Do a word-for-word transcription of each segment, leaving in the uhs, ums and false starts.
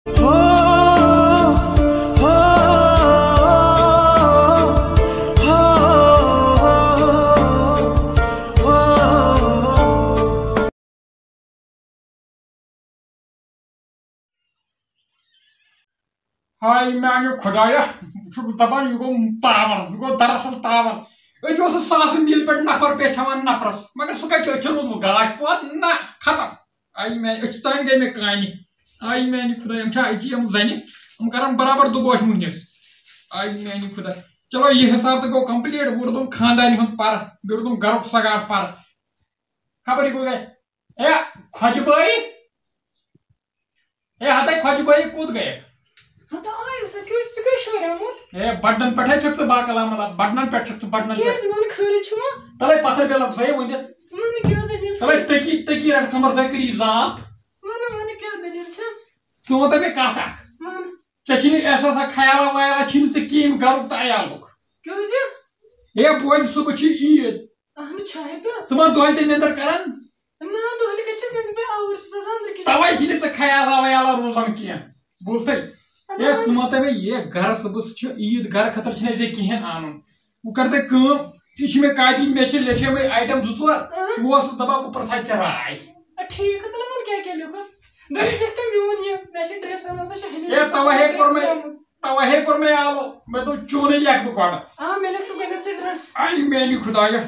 ہو، ہو، ہو، ہو۔ ہاے میانہِ خۄدایا، بہٕ چھُس دَپان، یہِ گوٚو تاوان، یہِ گوٚو دراصل تاوان۔ أتی اوس سُہ ساسہٕ میٖل پٮ۪ٹھ نفر پیٚٹھ ہٮ۪وان نفرس، مگر سُہ کَتہِ چھُ روٗدمُت؟ گاش پوت نہ، ختم۔ آیہِ میانہِ أچھ تانۍ گٔے مےٚ کانہِ۔ آیہِ میانہِ خۄدایا، یِم چھا أچی یِم زَنہِ؟ یِم کرن برابر دُگوش مُہنِس۔ آیہِ میانہِ خۄدا۔ چلو، یہِ حساب تہِ گوٚو complete۔ وۄنۍ روٗدُم خاندارِ ہُنٛد پَرٕ، بیٚیہِ روٗدُم گرُک سگاٹ پَرٕ۔ خبر یہِ کوٚت گٔے؟ اے، خۄجہِ بٲیی؟ اے، ہتے خۄجہِ بٲیی کوٚت گٔیَکھ؟ ہتا آیہِ سا، کیٛازِ ژٕ کیٛازِ شوریومُت؟ اے، بٹنن پٮ۪ٹھے چھُکھ ژٕ باقٕے لامہٕ لام، بٹنن پٮ۪ٹھ چھُکھ ژٕ، بٹنن پٮ۪ٹھ۔ کیٛازِ وَن خٲرٕے چھُ وۄنۍ؟ تَلے پَتھر بیٚیہِ لَگہٕ سا ہے ؤنِتھ۔ وَنہٕ کیٛاہ دٔلیٖل چھِ؟ تَلے تٔکی، تٔکی رَٹھ کَمر سا کٔرِو یہِ زانٛتھ۔ وَنہٕ، وَنہٕ کیٛاہ دٔلیٖل چھِ؟ ژٕ وَن تہٕ مےٚ کَتھ اَکھ۔ وَن۔ ژےٚ چھُے نہٕ احساسا خیالا ویالا چھُے نہٕ ژےٚ کِہیٖنۍ گَرُک تہٕ عیالُک۔ کیٛازِ؟ ہے بوزِ، صُبحس چھِ عیٖد۔ اَہنہٕ چھاے تہٕ۔ ژٕ ما دۄہلہِ تہِ نٮ۪نٛدٕر کران؟ نہ، دۄہلہِ کَتہِ چھَس نٮ۪نٛدٕر؟ بہٕ آوُر چھَس آسان أنٛدرٕ کِنۍ۔ تَوَے چھِنہٕ ژےٚ خیالا ویالا روزان کینٛہہ۔ بوٗزتھٕے؟ اَدٕ ہے، وۄنۍ۔ ژٕ وَن تہٕ مےٚ یہِ، گَرٕ صُبحس چھُ عیٖد، گَرٕ خٲطرٕ چھُنہٕ اَسہِ کِہیٖنۍ اَنُن۔ وۄنۍ کَر تہٕ کٲم، یہِ چھِ مےٚ کاپی، مےٚ چھِ لیٚچھمٕتۍ item زٕ ژور۔ اۭں۔ بہٕ اوسُس دَپان بہٕ پرٛژھٕ ہا ژےٚ راے۔ اَدٕ ٹھیٖک، تہٕ وَلہٕ وَن کیٛاہ کیٛاہ لیوٚکھُتھ؟ بہٕ لیکھٕ تہٕ میون یہِ، مےٚ چھِ dress منٛز، چھِ ہے، حلیٖمَس تَوَے ہے کوٚر مےٚ، dress ترٛٲومٕژ۔ تَوَے ہے کوٚر مےٚ آلو۔ مےٚ دوٚپ، چونُے لیکھٕ بہٕ گۄڈٕ۔ آ، مےٚ لیکھ ژٕ گۄڈٕنٮ۪تھ ژٕ dress۔ آے میٛانہِ خۄدایہ۔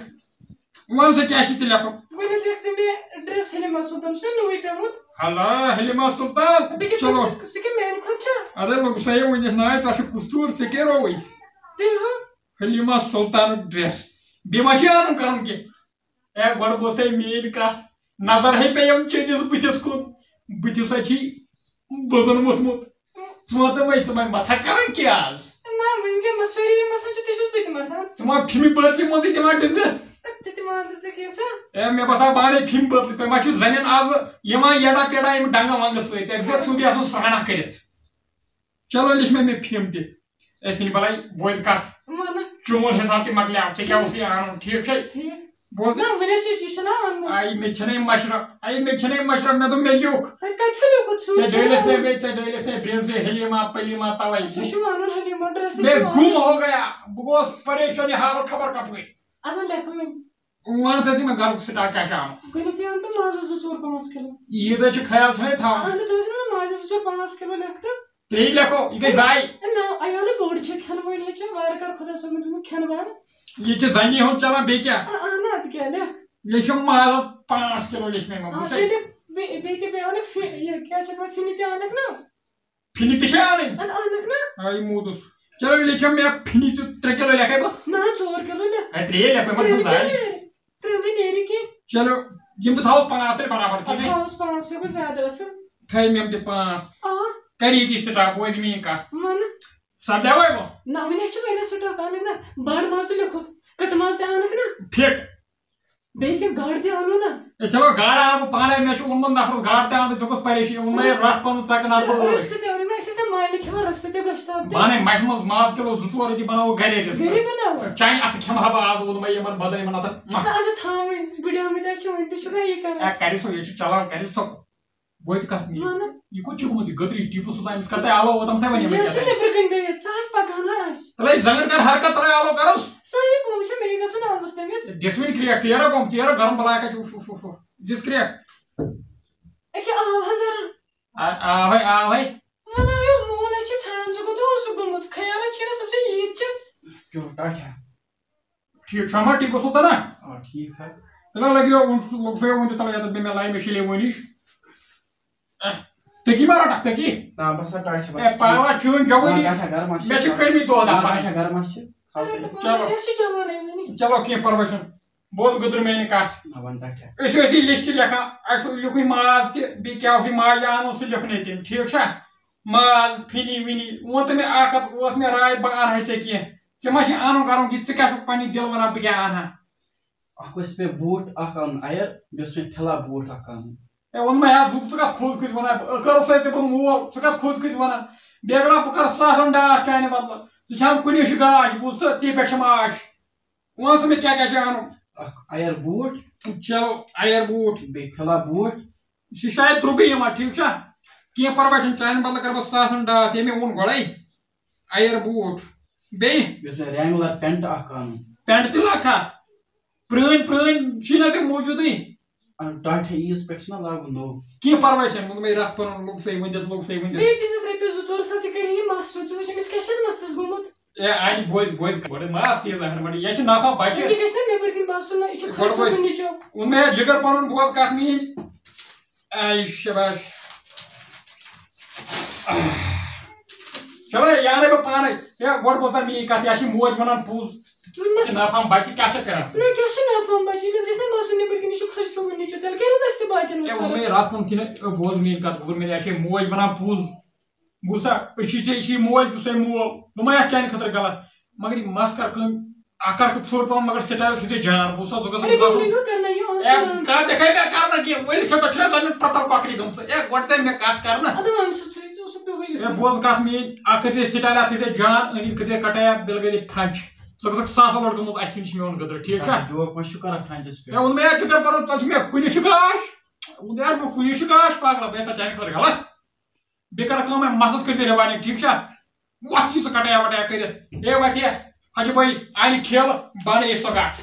وَن سا، کیٛاہ چھِ ژےٚ لیکھُن؟ گۄڈٕنٮ۪تھ لیکھ تہٕ مےٚ dress حلیٖما سُلطان، سُہ نوٚوُے پیوٚمُت۔ ہلا، حلیٖما سُلطان۔ بہٕ کیٛاہ چلو۔ چھُس، سُہ کیٛاہ میٛانہِ کھۄتہٕ چھا؟ اَدٕ لوٚگ سا یہِ ؤنِتھ، ناے، ژےٚ چھُ کُستوٗر، ژےٚ کیٛاہ رووُے؟ تیٚلہِ ہُہ۔ حلیٖما سُلطانُک dress۔ بیٚیہِ ما چھُے اَنُن کَرُن کینٛہہ؟ اے، گۄڈٕ بوز تہٕ میٛٲنۍ کَتھ۔ نظر ہے پیٚیَم چٲنِس بٕتھِس کُن۔ بٕتھِس ہا چھی بُزُن ووٚتھمُت۔ ژٕ وَن تہٕ وۄنۍ، ژٕ وۄنۍ مَتھا کَران کیٛاہ آز؟ نہ، وٕنکٮ۪ن ما سٲری مَتھان چھِ، تہِ چھُس بہٕ تہِ مَتھان۔ ژٕ ما فِمہِ بٲتلہِ منٛزٕے دِوان ڈٕنٛگہٕ؟ تہِ تہِ مان تہٕ ژٕ کینٛژھا۔ اے، مےٚ باسان پانَے فِمہِ بٲتلہِ، تۄہہِ ما چھُو زَنٮ۪ن آز یِوان یَڈا پیڈا یِم ڈَنٛگہٕ وَنٛگہٕ سۭتۍ؟ اَکہِ ساتہٕ سیوٚدُے آسُن سرٛانٛٹھ کٔرِتھ۔ چلو، لیٚچھ مےٚ، مےٚ فِم تہِ۔ اے سٕنٛدِ بَلاے، بوزِ کَتھ۔ وَنہٕ۔ چون حِساب تہِ مۄکلیو، ژےٚ کیٛاہ اوسُے اَنُن، ٹھیٖک چھے؟ ٹھیٖک۔ بوز نہ، نہ۔ وۄنۍ حظ چھِ، یہِ چھُنہ اَنُن۔ آے، مےٚ چھَنہٕ یہِ مَشرَف، آے، مےٚ چھَنہٕ یہِ مَشرَف، مےٚ دوٚپ مےٚ لیوٚکھ۔ وۄنۍ کَتہِ چھُ لیوٚکھُت سُہ؟ ژےٚ ڈٲلِتھ مےٚ، مےٚ، ژےٚ ڈٲلِتھ مےٚ برٛنٛز یہِ حلیٖما پلیٖما تَوَے۔ سُہ چھُ وَنُن حلیٖما dress، سُہ چھُ مےٚ وَنُن۔ گُم ہو گیا، بہٕ گوس پریشان، یہِ حالت خبر کَپٲرۍ۔ اَدٕ لیکھٕ وۄنۍ۔ وَن سا تہِ مےٚ گَرُک stock کیٛاہ چھُ اَنُن۔ گۄڈٕنٮ۪تھ یہِ اَن تہٕ مازَس زٕ ژور پانٛژھ کِلوٗ۔ عیٖد حظ چھِ خیال چھُنَے تھاوان۔ اَہَنہٕ تُہۍ ٲسِو نہٕ مازَس زٕ ژور پانٛژھ کِلوٗ لیکھتہٕ۔ ترٛیٚیہِ لیکھو، یہِ گٔے ضایع۔ نہ، عیالٕے بوٚڑ چھِ، کھٮ۪نہٕ وٲلۍ حظ چھِ، وارٕ کارٕ خۄدا صٲبَن دیُتمُت کھٮ۪ن وارٕ۔ یہِ چھِ زَنہِ ہُنٛد چَلان، بیٚیہِ کیٛاہ؟ آ، آ، نہ، اَدٕ کیٛاہ، لیکھ۔ لیٚچھِم مازَس پانٛژھ کِلوٗ لیٚچھ مےٚ یِمَن، آ، بوٗزتھا؟ بیٚیہِ لیکھ، بیٚیہِ، بیٚیہِ کیٛاہ، بیٚیہِ اَنَکھ فِ-، یہِ کیٛاہ چھِ اَتھ وَنان، فِنہِ تہِ اَنَکھ نہ؟ فِنہِ تہِ چھِ اَنٕنۍ؟ اَدٕ اَنَکھ نہ۔ آ، یہِ موٗدُس۔ چلو، لیٚچھَم مےٚ فِنہِ تہِ ترٛےٚ کِلوٗ لیکھَے بہٕ۔ نہ، ژور کِلوٗ لیکھ۔ اَدٕ ترٛیٚیہِ لیکھٕ وۄنۍ، ترٛےٚ مَگر نہٕ ضایع۔ نیرِ، ترٛےٚ نہٕ نیرِ کینٛہہ۔ چلو، یِم تہِ تھاوَس پانٛژھ تیٚلہِ برابر، اَدٕ ٹھیٖک چھا؟ تھاوَس پانٛژھ، یہِ گوٚو زیادٕ اَصٕل۔ تھٲے مےٚ یِم تہِ پانٛژھ۔ آ۔ کَر ییٚتی stock، بوزِ میٛٲنۍ کَتھ۔ وَنہٕ۔ سَپدیٛاوَے وۄنۍ؟ نہ، وٕنہِ حظ چھُ واریاہ stock اَنٕنۍ نہ۔ بَڑٕ ماز تہِ لیوٚکھُتھ، کٔٹہٕ ماز تہِ اَنَکھ نہ۔ فِٹ۔ بیٚیہِ کینٛہہ گاڈٕ تہِ اَنو نہ۔ اے، چلو، گاڈٕ اَنہٕ بہٕ پانَے، مےٚ چھُ اوٚنمُت نفرَس گاڈٕ تہِ اَنہٕ بہٕ، ژےٚ کُس پریشٲنی، اوٚن مےٚ رَٹھ پَنُن، ژٕ ہٮ۪کَکھ نَتہٕ بہٕ ٲسۍ۔ رِستہٕ تہِ اَنٕنۍ نہ، أسۍ ٲسۍ نہ مالہِ کھٮ۪وان رِستہٕ تہِ گۄشتاب تہِ۔ بَنَے مَجہِ منٛز ماز کِلوٗ زٕ ژور، أتی بَناوو گَرے رِستہٕ۔ گَرے بَناوو۔ چانہِ اَتھٕ کھٮ۪مہٕ ہا بہٕ آز، اوٚن مےٚ یِمَن بدل یِمَن اَتھَن۔ نہ، اَدٕ تھاوٕنۍ، بٕڈیومٕتۍ حظ چھِ، وۄنۍ تہِ چھُکھ نہ یی کَران۔ اے، کَرِ سُہ، ییٚتہِ چھُ چَلان، کَرِ سُہ۔ بوزِ کَتھ میٛٲنۍ۔ وَنہٕ۔ یہِ کوٚت چھُ گوٚمُت یہِ گٔدری ٹیٖپوٗ سُلطان؟ أمِس کَتھ تۄہہِ آلو اوتام تۄہہِ وَنیو مےٚ یہِ حظ چھُ کیٛاہ تام۔ نیٚبرٕ کَنۍ بِہِتھ، سُہ آسہِ پَکان حظ۔ تَلے زَنٛگَن کَر حرکت، تَلے آلو کَرُس۔ صحیح پونٛسہٕ چھُ مےٚ گژھُن آلوَس تٔمِس۔ دِس وٕنۍ کرٛیک، ژٕ یَرَکھ گوٚمُت، ژٕ یَرَکھ گرم بَلاے کَتہِ، اُف، اُف، اُف، اُف۔ دِس کرٛیک۔ أکیٛاہ آو حظ زَرَن۔ آ-، آوَے، آوَے۔ وَلہٕ یہِ مول اَسہِ چھِ ژھانٛڈان، ژٕ کوٚت اوسُکھ گوٚمُت؟ خیالَس چھِنہٕ سَمجھان عیٖد چھِ۔ کیوں، ٹاٹھا؟ ٹھیٖک چھُ، اما ٹیٖپوٗ سُلطان نا؟ آ، ٹھیٖک ہے۔ تیٚلہِ لَگیو، وۄنۍ سُہ لوٚگ سُہ وۄنۍ تہِ تَلہٕ یَتَتھ بیٚیہِ مےٚ لایہِ، مےٚ چھِ لیوٲنِش۔ اے، تٔکی ما رَٹَکھ، تٔکی؟ نہ، بس ہا ٹاٹھا، بس۔ اے، پاوا چون جوٲنی۔ نہ، ٹاٹھا، گرم ہا چھِ۔ مےٚ چھِ کٔرمٕتۍ دۄہ دَہ نہ، پَنٕنۍ۔ ٹاٹھا، گرم ہا چھِ۔ چلو۔ چلو۔ أسۍ حظ چھِ جوانٕے وٕنہِ۔ چلو، کینٛہہ پَرواے چھُنہٕ۔ بوز گٔدٕر میٛانہِ کَتھ۔ نہ، وَن ٹاٹھا۔ أسۍ ٲسۍ یہِ list لیکھان، اَسہِ لیوٚکھُے ماز تہِ، بیٚیہِ کیٛاہ اوس یہِ ماز اَنُن، سُہ لیوٚکھ نہٕ تٔمۍ، ٹھیٖک چھا؟ ماز، فِنی وِنی۔ وۄنۍ تہٕ مےٚ اَکھ کَتھ، اوس مےٚ راے، بہٕ اَنہٕ ہا ژےٚ کینٛہہ۔ ژےٚ ما چھِ اَنُن کَرُن کینٛہہ؟ ژٕ کیٛاہ چھُکھ پَنٕنہِ دِلہٕ وَنان، بہٕ کیٛاہ اَنہٕ ہا؟ اَکھ اوس مےٚ بوٗٹھ اَکھ اَنُن اَیَر، بیٚیہِ اوس مےٚ فِلا بوٗٹھ اَکھ اَنُن۔ ہے، ووٚن مےٚ ہا، ژٕ، ژٕ کَتھ کھوٚت کھٔتۍ وَنان؟ بہٕ کَرو سۭتۍ ژےٚ بہٕ مول، ژٕ کَتھ کھوٚت کھٔتۍ وَنان؟ بیٚیہِ اَگر بہٕ کَرٕ ساسَن ڈاکھ چانہِ بدلہٕ، ژٕ چھَم کُنہِ جایہِ گاش، بوٗزتھٕ، ژےٚ پٮ۪ٹھ چھَم آش۔ وَن سا مےٚ کیٛاہ کیٛاہ چھُ اَنُن؟ اَکھ اَیَر بوٗٹھ۔ چلو، اَیَر بوٗٹھ۔ بیٚیہِ فِلا بوٗٹھ۔ یہِ چھُ شاید درٛوگٕے یِوان، ٹھیٖک چھا؟ کینٛہہ پرواے چھُنہٕ، چانہِ بدلہٕ کرٕ بہٕ ساسَن ڈاس، ییٚمہِ اوٚن گۄڈَے اَیَر بوٗٹھ۔ بیٚیہِ؟ یُس مےٚ Wrangler pant اَکھ اَنُن۔ Pant تہِ لاکھا؟ پرٛٲنۍ پرٛٲنۍ چھِی نہ ژےٚ موٗجوٗدٕے؟ اَدٕ ٹاٹھے عیٖذ پٮ۪ٹھ چھُنہ لاگُن نوٚو۔ کینٛہہ پرواے چھُنہٕ، ووٚن مےٚ رَتھ پَنُن لوٚگ سَے ؤنِتھ، لوٚگ سَے ؤنِتھ۔ بیٚیہِ دِژٕس رۄپیَس زٕ ژور ساس، یہِ کَرِ یہِ مَس سیوٚد، ژٕ وٕچھ أمِس کیٛاہ چھَنہٕ مَستَس گوٚمُت۔ اے، اَنہِ بوز، بوز، گۄڈٕ ماس تیز اَنہِ، مگر یہِ چھِ نفع بَچہِ۔ یہِ گژھِ نہ نیٚبٕرۍ کِنۍ باسُن، نہ، یہِ چھُ گۄڈٕ کھسُن بوز۔ نِچو۔ ووٚن مےٚ، جِگر پَنُن بوز کَتھ میٛٲنۍ۔ اے، شاباش۔ چلو، یہِ اَنَے بہٕ پانَے۔ ہے، گۄڈٕ بوز سا میٛٲنۍ کَتھ، یہِ چھِ موج وَنان پوٚز۔ ژٕ مہ یہِ چھِ نافام بَچہِ کیٛاہ چھِ کَران؟ نہ، کیٛاہ چھِ نافام بَچہِ؟ أمِس گژھِ نہ باسُن نیٚبٕرۍ کِنۍ، یہِ چھُ خۄش صٲبُن نیٚچوٗ، تیٚلہِ کیٛاہ روٗد اَسہِ تہِ باقیَن منٛز ہے، ووٚن فرق؟ مےٚ راتھ کُن تھی نہ، ہے، بوز میٛٲنۍ کَتھ، ووٚن مےٚ، یہِ چھے موج وَنان پوٚز۔ بوٗزتھا، أسۍ چھِ ژےٚ، یہِ چھِ موج، بہٕ چھُسَے مول۔ بہٕ ما یَتھ چانہِ خٲطرٕ غلط؟ مگر یہِ مَس کَر کٲم، اَکھ کَر کھُت ژھوٚٹ پَہَم، مگر سٹایل چھُ ژےٚ جان۔ بہٕ اوسُس زُکَس اَرے، منٛز باسان۔ بیٚیہِ نہٕ کرنا یہِ، آز اے، کران۔ کَتھ دِکھَے مےٚ کَرنہٕ کینٛہہ؟ ؤلِتھ چھےٚ، تۄہہِ چھُنہ زَن مےٚ پَتہ کۄکرِ گٔمژٕ۔ اے، گۄڈٕ تَمہِ مےٚ کَتھ کَرنہٕ۔ اَدٕ وَن سا ژٕے، ژٕ اوسُکھ دۄہَے یُتھُے۔ اے، بوز کَتھ میٛٲنۍ، اَکھ کٔرۍ زِ سٹایل اَتھ تھٲے زِ جان، أنِتھ کٔرۍ زِ کَٹایا، بیٚیہِ لَگٲے زِ فرٛٮ۪نٛچ۔ ژٕ گژھکھ ساسَن لٔڑکَن منٛز اَتھِ نِش میون گٔدٕر، ٹھیٖک چھا؟ اَتھ جوک ما چھُ کران فرٛٮ۪نٛچَس پٮ۪ٹھ؟ اے، ووٚن مےٚ، یَتھ تہِ کَر پَنُن، ژٕ چھُکھ مےٚ کُنہِ چھُ گاش۔ ووٚن مےٚ، کُنہِ چھُ گاش، پاگلا، بے سا چانہِ خٲطرٕ غلط۔ بیٚیہِ کَرَکھ کٲم، مَسَس کٔرۍ زِ ریوانِنٛگ، ٹھیٖک چھا؟ وۄتھ یہِ سُہ کَٹایا وَٹایا کٔرِتھ۔ اے وَتہِ، حجہِ بھائی، اَنہِ ٹھیلہٕ، بَنہٕ یہِ سۄ گاٹھ۔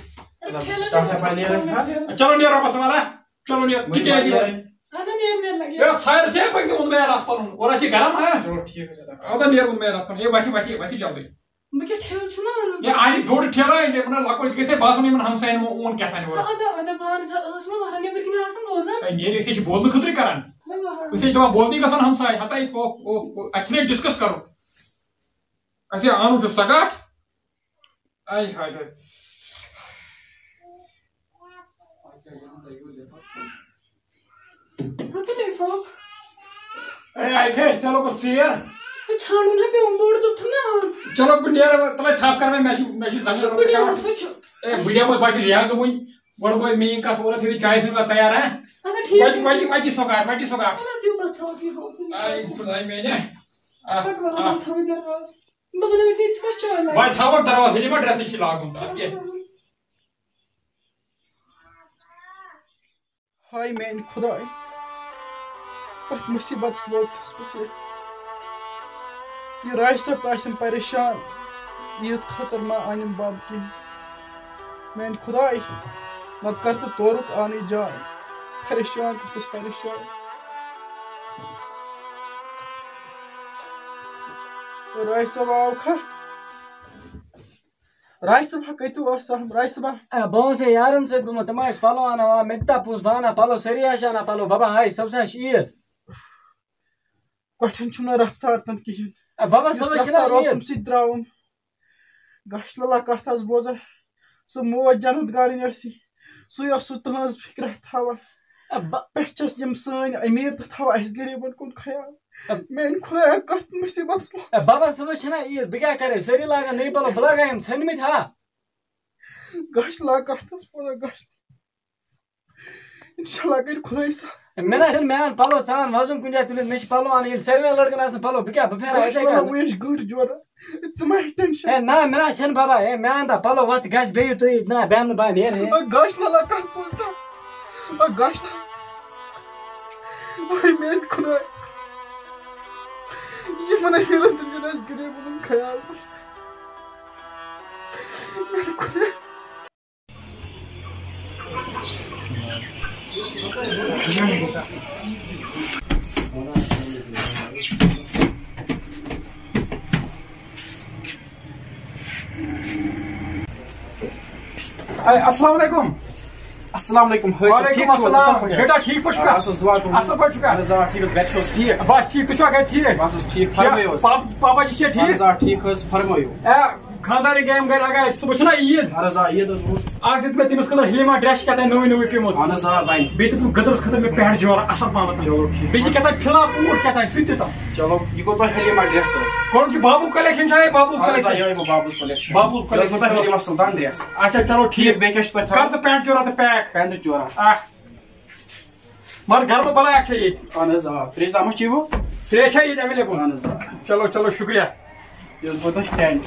ٹھیلہٕ تَتھ چھا پَتہٕ نیران، ہا؟ چلو نیرو بَس والا، چلو نیر، وۄنۍ کِتھ کیٛازِ؟ نیران۔ اَدٕ نیر، نیر لَگہِ۔ اے ژھایَر سے پٔکۍ تہِ اوٚن مےٚ رَتھ پَنُن، اورٕ چھِ گرم، ہا؟ چلو ٹھیٖک حظ چھِ، اَدٕ۔ اَدٕ نیر اوٚن مےٚ رَتھ پَنُن، اے وَتہِ، وَتہِ، وَتہِ جلدی۔ بہٕ کیٛاہ ٹھیلہٕ چھُنہ اَنُن؟ ہے، اَنہِ بوٚڑ ٹھیلہٕ، یہِ وَنان لۄکُٹ، یہِ گژھِ ہے باسُن یِمَن ہمساین یِمو اوٚن کیٛاہ تام اورٕ۔ اَدٕ، اَدٕ، بہٕ اَنہٕ سا، ٲس مہ وَنان، نیٚبٕرۍ کِنۍ آسان بوزان۔ ہے، نیرِ، أسۍ ہے چھِ بوزنہٕ خٲطرٕے کران۔ اَدٕ بہٕ اَنہٕ۔ أسۍ ہے چھِ دَپان بوزنٕے گژھان ہمساے، ہَتَے، او، او، اَتہِ چھِنہٕ أسۍ ڈِسکَس کَرُن۔ اَسہِ ہے اَنُن چھُ سَگاٹ۔ آے ہاے ہاے۔ ہتہٕ لفاف۔ اے، اَتہِ ہے، چلو، گوٚژھ ژیر۔ ہے، ژھانڈُن ہے پیوٚم، بوٚڑ دوٚپُتھ نا اَن۔ چلو، بہٕ نیرٕ وۄنۍ، تَلے تھپھ کر وۄنۍ، مےٚ چھُ، مےٚ چھُ زنٛگن سُہ رۄپَس بٔنیومُت، کران۔ سُہ چھُ۔ اے، بہٕ دِمہٕ، بہٕ چھُس یَنٛگ وُنہِ۔ گۄڈٕ بوز میٛٲنۍ کَتھ، اورٕ تھٲیِو چایہِ سۭتۍ تیار، ہا؟ اَدٕ ٹھیٖک وَٹہِ، چھُ۔ وَٹہِ، وَٹہِ سۄ کَتھ، وَٹہِ سۄ کَتھ۔ وَلہٕ دِیِو بہٕ تھاوٕ یہِ ہُہ۔ اے، خۄداے میٛانہِ۔ اَتھ، پَتہٕ وَلہٕ اَتھ۔ بہٕ تھاوٕ یہِ دروازٕ۔ دوٚپُن، أمِس ییٖتِس کٲلِس چاے لَگہِ۔ وۄنۍ تھاوَکھ دروازٕ، ییٚلہِ ما ڈرٛٮ۪سٕے چھِ لاگُن تَتھ کیٛاہ؟ ہاے میٛانہِ خۄداے، کَتھ مُصیٖبتَس لوگتھَس بہٕ ژےٚ؟ یہِ راج صٲب تہٕ آسن پریشان، عیٖذ خٲطرٕ ما اَنٮ۪م بَب کِہیٖنۍ؟ میٛانہِ خۄداے، نَتہٕ کَر تہٕ تورُک آنٕے جان۔ پریشان چھُس پریشان۔ راج صٲب آو کھا؟ راج صٲبا، کَتہِ اوس سُہ؟ راج صٲبا۔ اے، بہٕ اوسُس ہے یارن سۭتۍ گوٚمُت، تِم ٲسۍ پَلو اَنان، آ، مےٚ تہِ دَپ پوٚز، بہٕ اَنہٕ ہا پَلو، سٲری حظ چھِ اَنان پَلو، بَبا ہاے، صُبحس حظ چھِ عیٖد۔ کۄٹھٮ۪ن چھُنہٕ رفتار تَن کِہیٖنۍ۔ اے، بَبا، یُس صُبحس چھِنہ رفتار اوس عیٖد۔ تٔمۍ سۭتۍ درٛاوُم۔ گاشہِ لَلا کَتھ حظ بوزان، سُہ موج جنت گارٕنۍ ٲسی، سُے اوس سُہ تٕہٕنٛز فِکرا تھاوان۔ اے، بَ- پٮ۪ٹھ چھَس یِم سٲنۍ أمیٖر تہٕ تھاوان اَسہِ غریٖبَن کُن خیال۔ اے، میٛانہِ خۄدایا، کَتھ مُصیٖبتَس لوٚگ؟ اے، بَبا، صُبحس چھِنہ عیٖد، بہٕ کیٛاہ کَرٕ؟ سٲری لاگان نٔے پَلو، بہٕ لاگہٕ ہا یِم ژھیٚنمٕتۍ ہا۔ گاشہِ لا کَتھ ٲس پَتہ، گاشہِ۔ اِنشاءاللہ کَرِ خۄداے سا۔ مےٚ نہ چھِنہٕ، مےٚ اَن پَلو، ژٕ اَن وَزُم کُنہِ جایہِ تُلِتھ، مےٚ چھِ پَلو اَنٕنۍ، ییٚلہِ سٲلمٕے لٔڑکَن آسَن پَلو، بہٕ کیٛاہ، بہٕ پھیرٕ گاشہِ یِتھَے لَلا کَنۍ۔ وٕنِش گٔر جورا، ژٕ مہ ہےٚ ٹٮ۪نشَن۔ ہے نہ، مےٚ نہ چھَنہٕ بَبا، ہے مےٚ اَن تہٕ پَلو، وۄتھ ژٕ گژھ بیٚیہِ تُہۍ نہ بیٚہمہٕ بہٕ اَنہٕ ییٚلہِ ہے۔ اے گاشہِ لَلا کَتھ بوز تہٕ۔ اے گاشہِ لَلا۔ اے میٛانہِ خۄداے۔ یِمَن أمیٖرَن تہٕ میٛٲنۍ اَسہِ غریٖبَن ہُنٛد خیال۔ میٛانہِ خۄداے۔ اے، السلام علیکم۔ السلام علیکم، حٲج صٲب، وعلیکم ٹھیٖک چھِو؟ السلام۔ اَصٕل پٲٹھۍ؟ بیٹا، ٹھیٖک پٲٹھۍ چھُکھا؟ آ، اَصٕل، دُعا تُہُنٛد۔ اَصٕل پٲٹھۍ چھُکھا؟ اَہَن حظ، آ، ٹھیٖک حظ، گَرِ چھِو حظ ٹھیٖک؟ بَس ٹھیٖک، تُہۍ چھِوا گَرِ ٹھیٖک؟ بَس حظ ٹھیٖک، فرمٲیِو حظ۔ اَہَن حظ، آ، ٹھیٖک حظ، فرمٲیِو۔ اے، خانٛدارِنۍ گٔیَم گَرِ اَگَے، صُبحَس چھِنہ عیٖد؟ اَہَن حظ، آ، عیٖد حظ ووت۔ اَکھ دیُت مےٚ تٔمِس خٲطرٕ حلیٖما ڈرٛٮ۪س کیٛاہ تام نوٚوُے نوٚوُے پیوٚمُت۔ اَہَن حظ، آ، بَنہِ۔ بیٚیہِ دیُتُم گٔدرَس خٲطرٕ مےٚ پٮ۪نٛٹ جورا اَصٕل پَہمَتھ۔ چلو، ٹھیٖک۔ بیٚیہِ چھِ کیٛاہ تام فِراک اوٗٹ کیٛاہ تام، سُہ تہِ دیُتُم۔ چلو، یہِ گوٚو تۄہہِ حلیٖما ڈرٛٮ۪س حظ۔ گۄڈٕ چھُ بابوٗ کلیکشن، چھا یہِ بابوٗ اَہَن حظ، آ، کلیکشن؟ یِہوٚے گوٚو بابوٗ کلیکشن۔ بابوٗ یہِ حظ گوٚو تۄہہِ کلیکشن۔ حلیٖما سُلطان ڈرٛٮ۪س۔ اچھا، چلو، ٹھیٖک۔ بیٚیہِ کیٛاہ چھُ تۄہہِ تھاوُن؟ کَر ژٕ پٮ۪نٛٹ جورا تہٕ پیک؟ پٮ۪نٛٹ جورا۔ اَکھ۔ مگر گرمہٕ بلاے اکھ چھےٚ ییٚتہِ۔ اہن حظ، آ۔ ترٛیش تامَتھ چیٚیِو؟ ترٛیش چھےٚ ییٚتہِ available؟ اہن حظ، آ۔ چلو، چلو، شُکریہ۔ یہِ حظ گوٚو تۄہہِ ٹٮ۪نٛٹ۔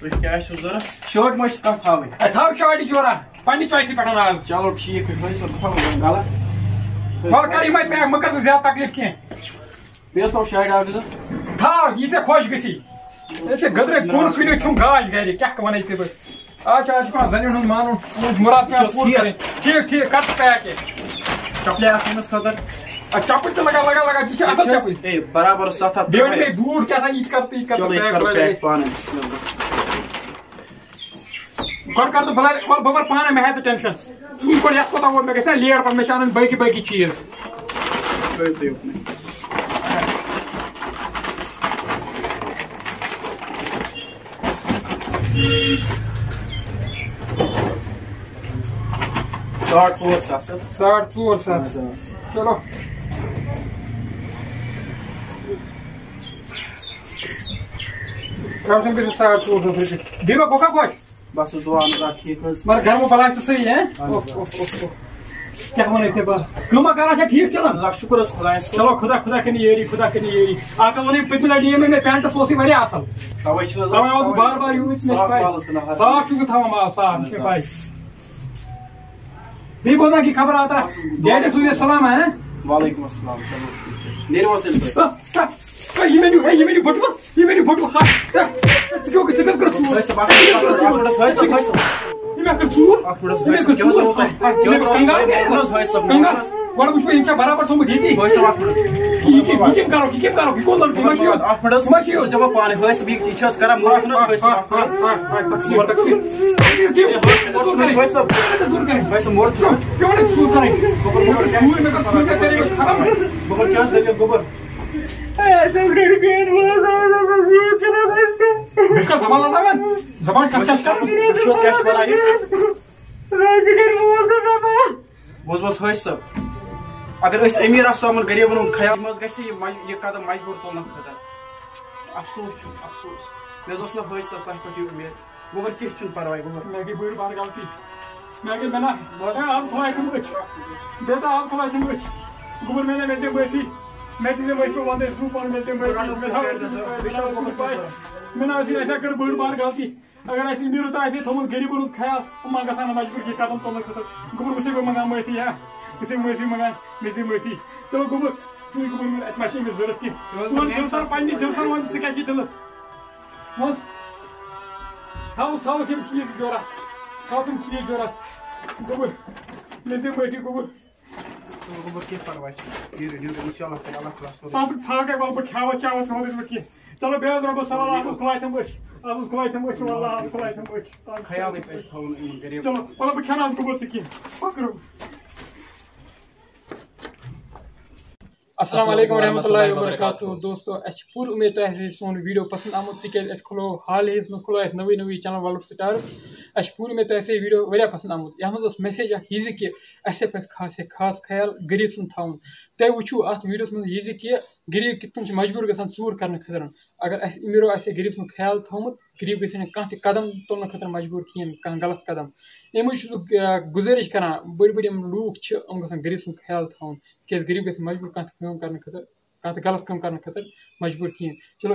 تۄہہِ کیٛاہ آسِوٕ ضوٚرَتھ؟ شٲٹ ما چھِ کانٛہہ تھاوٕنۍ؟ اے، تھاو شاٹہِ جورا، پننہِ choiceہِ پٮ۪ٹھ آز۔ چلو، ٹھیٖک، تُہۍ تھٲیِو سا، بہٕ تھاوٕ وۄنۍ غلط۔ وَلہٕ کر یِمَے پیک، مہ کر ژٕ زیادٕ تکلیٖف کینٛہہ۔ بیٚیہِ ٲس تھاوُن شاہہِ ڈاکٹر صٲب۔ تھاو، یہِ ژےٚ خۄش گژھی۔ أسۍ چھِ گٔدرٕ کوٗن کُنہِ چھُم گاش گرِ، کیٛاہ وَنَے ژےٚ بہٕ؟ آز چھُ، آز چھُ پٮ۪وان زَنٮ۪ن ہُنٛد مانُن، تُہٕنٛز مُراد پٮ۪وان یہِ چھُ پوٗرٕ ٹھیٖک۔ کَرٕنۍ۔ ٹھیٖک، ٹھیٖک، کَر ژٕ پیک یہِ۔ چپلہِ اَکھ أمِس خٲطرٕ۔ آ، چپٕلۍ تہِ لگا، لگا، لگا، یہِ چھِ اَصٕل چپٕلۍ۔ ہے، برابر ستھ ہتھ۔ بیٚیہِ ؤنۍ مےٚ بوٗٹھ کیٛاہ تھام، یہِ تہِ کَر تہٕ یہِ کَر چلو، ژٕ یہِ پیک کَرو بَرابر۔ پیک پانَے، بِسمِ اللہ۔ گۄڈٕ کر ژٕ بلر، وَلہٕ بہٕ بَرٕ پانَے، مےٚ ہیٚہ ژٕ ٹٮ۪نشَن۔ ژٕ یہِ گۄڈٕ یَتھ کوٗتاہ ووت، مےٚ گژھِ نا لیٹ پَتہٕ، مےٚ چھِ اَنٕنۍ باقٕے باقٕے چیٖز۔ تھٲیِو تُہۍ یُکنُے۔ ساڑ ژور ساس حظ۔ ساڑ ژور ساس۔ اَہَن حظ، آ۔ چلو۔ کم سے کم گژھِ ساڑ ژور ساس رۄپیہِ۔ بیٚیہِ ما گوٚو کانٛہہ خۄش؟ بس حظ، دُعا، اہن حظ، آ، ٹھیٖک حظ۔ مگر گرمہٕ بلاے تہٕ صحیح، ہیں؟ اہن حظ، اوف، آ۔ Of, of, of. کیٛاہ وَنَے ژےٚ بہٕ؟ کٲمہ کران چھا ٹھیٖک چلان؟ اہن حظ، آ، شُکر حظ خۄدایَس کُن۔ چلو، خدا، خدا کَرِ یٲری، خدا کَرِ یٲری۔ اَکھ وَنَے، پٔتمہِ لٹہِ نِیے مےٚ، مےٚ پینٹ، سُہ اوسُے واریاہ اَصٕل۔ تَوَے چھِنہٕ حظ تَوَے آوُس بہٕ بار بار یوٗرۍ، مےٚ چھِ صاف پَے۔ مال حظ کٕنان ہر صاف چھُکھ ژٕ تھاوان مال، صاف، اہن مےٚ چھِ حظ، آ۔ پَے۔ بیٚیہِ بوزان کہِ خبر اترا، ڈیڈی سوٗزے سلام، ہاں؟ وعلیکم السلام، چلو ٹھیٖک چھُ۔ نیٖرِو حظ تیٚلہِ تُہۍ۔ آ، آ، آ، یہِ مےٚ نیوٗ، ہے، یہِ مےٚ نیوٗ بٔٹوٕ، یہِ مےٚ نیوٗ بٔٹوٕ، ہا، ہے، ہے، ژٕ کیٛاہ، ژٕ کیٛاہ کٔرٕتھ ژوٗر؟ ہے، ژٕ کیٛاہ کٔرٕتھ ژوٗر؟ ہے، ژٕ کیٛاہ کٔرٕتھ ژوٗر؟ اکھ مِنٹ حظ، ہے، ژٕ کیٛاہ کٔرٕتھ ژوٗر؟ ہے، مےٚ کٔر ژوٗر۔ ہے، مےٚ کٔر کنگال کیٛاہ کٔر؟ کنگال۔ گۄڈٕ وٕچھ بہٕ، یِم چھا برابر تھوٚمُت ییٚتی؟ بٲے صٲب، اکھ مِنٹ۔ یہِ، یہِ، یہِ کیٚمۍ کرو، یہِ کیٚمۍ کرو، یہِ کون لڑکہٕ؟ یہِ ما چھُ یور؟ اکھ مِنٹ حظ، یہِ ما چھُ یور؟ ژٕ دِمو پانَے، بٲے صٲب، یہِ چھِ حظ کران، مول چھُنہٕ حظ بٲے صٲب، اکھ مِنٹ۔ آ، آ، آ، تقسیٖم، تقسیٖم۔ تقسیٖم، تقسیٖم۔ ہے، بٲے صٲب، بٲے صٲب، مور چھُنہٕ حظ؟ پیوٚو نہٕ ژوٗر کَرٕنۍ۔ بہٕ کوٚر کیٛاہ حظ دٔلیٖل، گوٚبُر؟ ہے، اَسہِ حظ گٔے گٲڑۍ وٲلۍ، اَسہِ حظ ٲس یوٗت چھُنہٕ حظ اَسہِ تہِ۔ بِلکُل زبان لگاوان، زبان کَتھ چھَس کران؟ وٕچھ حظ کیٛاہ چھِ وَنان یہِ۔ مےٚ حظ چھِ گَرِ مول تہٕ بَبا۔ بوز، بوز حٲج صٲب، اگر أسۍ أمیٖر آسہٕ، یِمَن غریٖبَن ہُنٛد خیال، یِم حظ گژھِ یہِ مج-، یہِ قدم مجبوٗر تُلنہٕ خٲطرٕ۔ افسوٗس چھُ، افسوٗس۔ مےٚ حظ اوس نہٕ حٲج صٲب تۄہہِ پٮ۪ٹھ یہِ اُمید۔ گوٚبُر، کینٛہہ چھُنہٕ پَرواے، گوٚبُر۔ مےٚ گٔے بٔڑ بار غلطی۔ مےٚ گٔے، مےٚ نا، بوز۔ اے، آز کھُلایہِ تِم أچھ۔ بیٹا، آز کھُلایہِ تِم أچھ۔ گوٚبُر، مےٚ نا، مےٚ دِ معٲفی۔ مےٚ دِ ژےٚ معٲفی، وَندَے زُو پَنُن، مےٚ دِ معٲفی۔ مےٚ تھاو أچھ۔ مےٚ نا، اَسہِ کٔر بٔڑ بار غلطی۔ اگر اَسہِ أمیٖرو تہٕ آسہِ ہے تھوٚمُت غریٖبَن ہُنٛد خیال، یِم ما گژھن نہٕ مجبوٗر یہِ قدم تُلنہٕ خٲطرٕ۔ گوٚبُر، بہٕ چھُسَے بہٕ منٛگان معٲفی، ہا؟ بہٕ چھُسَے معٲفی منٛگان، مےٚ دِ معٲفی۔ چلو گوٚبُر، ژٕے گوٚبُر، مےٚ اَتہِ ما چھِ أمِس ضوٚرَتھ کینٛہہ۔ ژٕ وَن دِل سان پنٛنہِ دِلہٕ سان وَن ژٕ، ژےٚ کیٛاہ چھِ دِلَس؟ وَن۔ تھاوُس، تھاوُس یِم چیٖز ضوٚرَتھ۔ تھاوُس یِم چیٖز ضوٚرَتھ۔ گوٚبُر، مےٚ دِ معٲفی گوٚبُر۔ گوٚبُر، کینٛہہ پرواے چھُنہٕ۔ نیٖرِو، نیٖرِو، اِنشاءاللہ کَرِ اللہ تعالیٰ سورُے۔ ژٕ آسُکھ ٹھاکَے، وَلہٕ بہٕ کھٮ۪وٕ چٮ۪وٕ، ژٕ وَنَس بہٕ کینٛہہ۔ چلو، بیٚہہ حظ رۄبَس حوالہٕ، اَتھ اوس کھُلایہِ تِم أچھ۔ اَتھ اوس کھُلایہِ تِم أچھ، واللہ، اَتھ اوس کھُلایہِ تِم أچھ۔ خیالٕے پَزِ تھاوُن یِمَن غریٖب۔ چلو، وَلہٕ بہٕ کھٮ۪نہٕ اَتھ گوٚبُر ژٕ کینٛہہ۔ پَکھ رُکھ۔ السلام علیکم ورحمۃ اللہ وبرکاتہ۔ دوستو، اَسہِ چھِ پوٗرٕ اُمید تۄہہِ آسہِ سون ویٖڈیو پَسنٛد آمُت، تِکیٛازِ اَسہِ کھُلوو حالٕے یَس منٛز کھُلوو اَسہِ نٔوٕے نٔوٕے چینل وَلُک سٹارٕز۔ اَسہِ چھِ پوٗرٕ اُمید تۄہہِ آسہِ یہِ ویٖڈیو واریاہ پَسنٛد آمُت۔ یَتھ منٛز ٲس میسیج اَکھ یہِ زِ کہِ اَسہِ پَزِ خاص سے خاص خیال غریٖب سُنٛد تھاوُن۔ تۄہہِ وٕچھِو اَتھ ویٖڈیوَس منٛز یہِ زِ کہِ غریٖب کِتھ کٔنۍ چھِ مجبوٗر گژھان ژوٗر کَرنہٕ خٲطرٕ۔ اگر اَسہِ أمیٖرو آسہِ ہے غریٖب سُنٛد خیال تھوٚومُت، غریٖب گژھِ ہے نہٕ کانٛہہ تہِ قدم تُلنہٕ خٲطرٕ مجبوٗر کِہیٖنۍ، کانٛہہ غلط قدم۔ اَمہِ موٗجوٗب چھُس بہٕ، آ، گُزٲرِش کَران، بٔڑۍ بٔڑۍ یِم لوٗکھ چھِ، یِم گژھن غریٖب سُنٛد خیال تھاوُن، تِکیٛازِ غریٖب گژھِ مجبوٗر کانٛہہ تہِ کٲم کَرنہٕ خٲطرٕ، کانٛہہ تہِ غلط کٲم کَرنہٕ خٲطرٕ مجبوٗر کِہیٖنۍ۔ چلو،